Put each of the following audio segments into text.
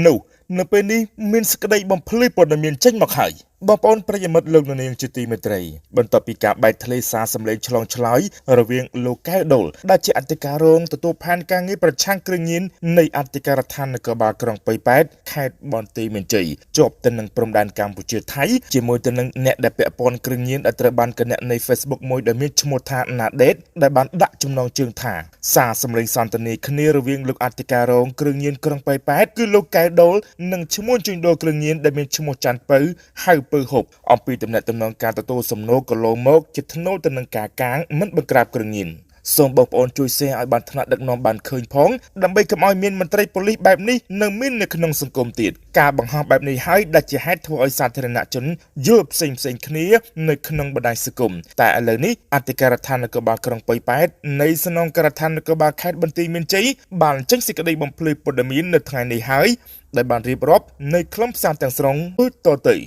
នោះនៅពេលនេះមានសេចក្តីបំភ្លឺព័ត៌មានចេញមកហើយបងប្អូនប្រិយមិត្តលោកអ្នកនាងជាទីមេត្រីបន្ទាប់ពីការបែកធ្លាយសារសម្លេងឆ្លងឆ្លើយរវាងលោកកែវដូលដែលជាអធិការរងទទួលផែនការងារប្រឆាំងគ្រឿងញៀននៃអធិការដ្ឋាននគរបាលក្រុងប៉ោយប៉ែតខេត្តបន្ទាយមានជ័យជាប់ទៅនឹងព្រំដែនកម្ពុជាថៃជាមួយទៅនឹងអ្នកដែលពាក់ព័ន្ធគ្រឿងញៀនដែលត្រូវបានគណនី Facebook មួយដែលមានឈ្មោះថាណាដេតដែលបានដាក់ចំណងជើងថាសារសម្លេងសន្ទនាគ្នារវាងលោកអធិការរងគ្រឿងញៀនក្រុងប៉ោយប៉ែតគឺលោកកែវដូលនិងឈ្មោះជួញដូរគ្រឿងញៀនដែលមានឈ្មោះច័ន្ទពៅហៅពៅហុបអំពីទំនាក់ទំនងការទទួលសំណូកកន្លងមកជាថ្នូរទៅនឹងការកាងមិនបង្ក្រាបគ្រឿងញៀនសូមបងប្អូនជួយ share ឲ្យបានថ្នាក់ដឹកនាំបានឃើញផងដើម្បីកុំឲ្យមានមន្ត្រីប៉ូលីសបែបនេះនៅមាននៅក្នុងសង្គមទៀតការបង្ហោះបែបនេះហើយដែលជាហេតុធ្វើឲ្យសាធារណជនយល់ផ្សេងផ្សេងគ្នានៅក្នុងបណ្ដាញសង្គមតែឥឡូវនេះអធិការដ្ឋាននគរបាលក្រុងប៉ោយប៉ែតនៃស្នងការដ្ឋាននគរបាលខេត្តបន្ទាយមានជ័យបានចេញសេចក្តីបំភ្លឺព័ត៌មាននៅថ្ងៃនេះហើយដែលបានរៀបរាប់នៅខ្លឹមសារទាំងស្រុងដូចតទៅ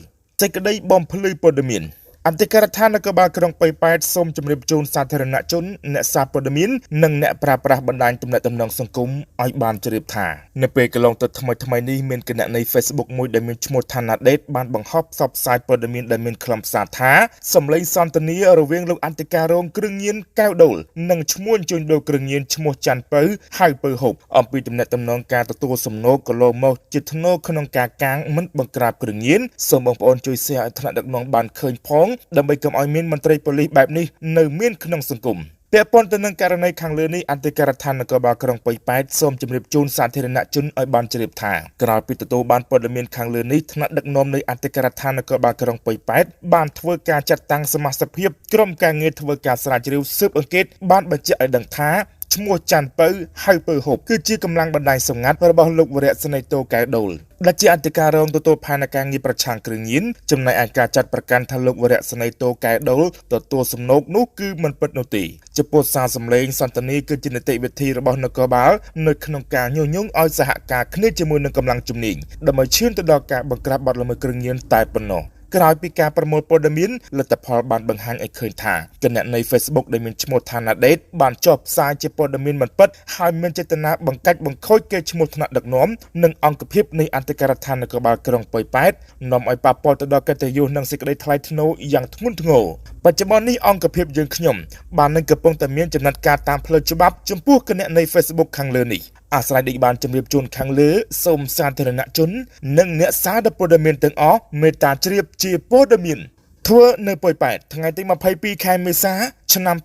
សេចក្តីបំភ្លឺព័ត៌មាន អធិការដ្ឋាននគរបាលក្រុងប៉ោយប៉ែតសូមជម្រាបជូនសាធារណជនអ្នកសារព័ត៌មាននិងអ្នកប្រើប្រាស់បណ្ដាញទំនាក់ទំនងសង្គមឲ្យបានជ្រាបថានៅពេលកន្លងទៅថ្មីថ្មីនេះមានគណនី Facebook មួយដែលមានឈ្មោះថាណាដេតបានបង្ហោះផ្សព្វផ្សាយព័ត៌មានដែលមានខ្លឹមសារថាសម្លេងសន្ទនារវាងលោកអធិការរងគ្រឿងញៀនកែវដូលនិងឈ្មោះជួញដូរគ្រឿងញៀនឈ្មោះច័ន្ទពៅហៅពៅហុបអំពីទំនាក់ទំនងការទទួលសំណូកកន្លងមកជាថ្នូរក្នុងការកាងមិនបង្ក្រាបគ្រឿងញៀនសូមបងប្អូនជួយ share ឲ្យថ្នាក់ដឹកនាំបានឃើញផងដើម្បីកុំឲ្យមានមន្ត្រីប៉ូលីសបែបនេះនៅមានក្នុងសង្គមពាក់ព័ន្ធទៅនឹងករណីខាងលើនេះអធិការដ្ឋាននគរបាលក្រុងប៉ោយប៉ែតសូមជម្រាបជូនសាធារណជនឲ្យបានជ្រាបថាក្រោយពីទទួលបានព័ត៌មានខាងលើនេះថ្នាក់ដឹកនាំនៃអធិការដ្ឋាននគរបាលក្រុងប៉ោយប៉ែតបានធ្វើការចាត់តាំងសមាជិកភាពក្រុមការងារធ្វើការស្រាវជ្រាវស៊ើបអង្កេតបានបញ្ជាក់ឲ្យដឹងថាឈ្មោះច័ន្ទពៅហៅពៅហុបគឺជាកម្លាំងបណ្ដាញសម្ងាត់របស់លោកវរៈសេនីយ៍តូកែវដូលដែលជាអធិការរងទទួលផែនការងារប្រឆាំងគ្រឿងញៀនចំណែកឯការចាត់ប្រកាន់ថាលោកវរៈសេនីយ៍តូកែវដូលទទួលសំណូកនោះគឺមិនពិតនោះទេចំពោះសារសម្លេងសន្ទនាគឺជានីតិវិធីរបស់នគរបាលនៅក្នុងការញុះញង់ឲ្យសហការគ្នាជាមួយនឹងកម្លាំងជំនាញដើម្បីឈានទៅដល់ការបង្ក្រាបបទល្មើសគ្រឿងញៀនតែប៉ុណ្ណោះក្រោយពីការប្រមូលព័ត៌មានលទ្ធផលបានបង្ហាញឲ្យឃើញថាគណនី Facebook ដែលមានឈ្មោះថាណាដេតបានចុះផ្សាយជាព័ត៌មានមិនពិតហើយមានចេតនាបង្កាច់បង្ខូចកេរ្តិ៍ឈ្មោះថ្នាក់ដឹកនាំនិងអង្គភាពនៃអធិការដ្ឋាននគរបាលក្រុងប៉ោយប៉ែតនាំឲ្យប៉ះពាល់ទៅដល់កិត្តិយសនិងសេចក្តីថ្លៃថ្នូរយ៉ាងធ្ងន់ធ្ងរបច្ចុប្បន្ននេះអង្គភាពយើងខ្ញុំបាននឹងកំពុងតែមានចំណាត់ការតាមផ្លូវច្បាប់ចំពោះគណនី Facebook ខាងលើនេះអាស្រ័យដូចបានជម្រាបជូនខាងលើសូមសាធារណជននិងអ្នកសារព័ត៌មានទាំងអស់មេត្តាជ្រាបជាព័ត៌មានធ្វើនៅប៉ោយប៉ែតថ្ងៃទី22ខែមេសាឆ្នាំ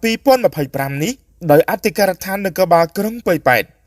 2025នេះដោយអធិការដ្ឋាននគរបាលក្រុងប៉ោយប៉ែត។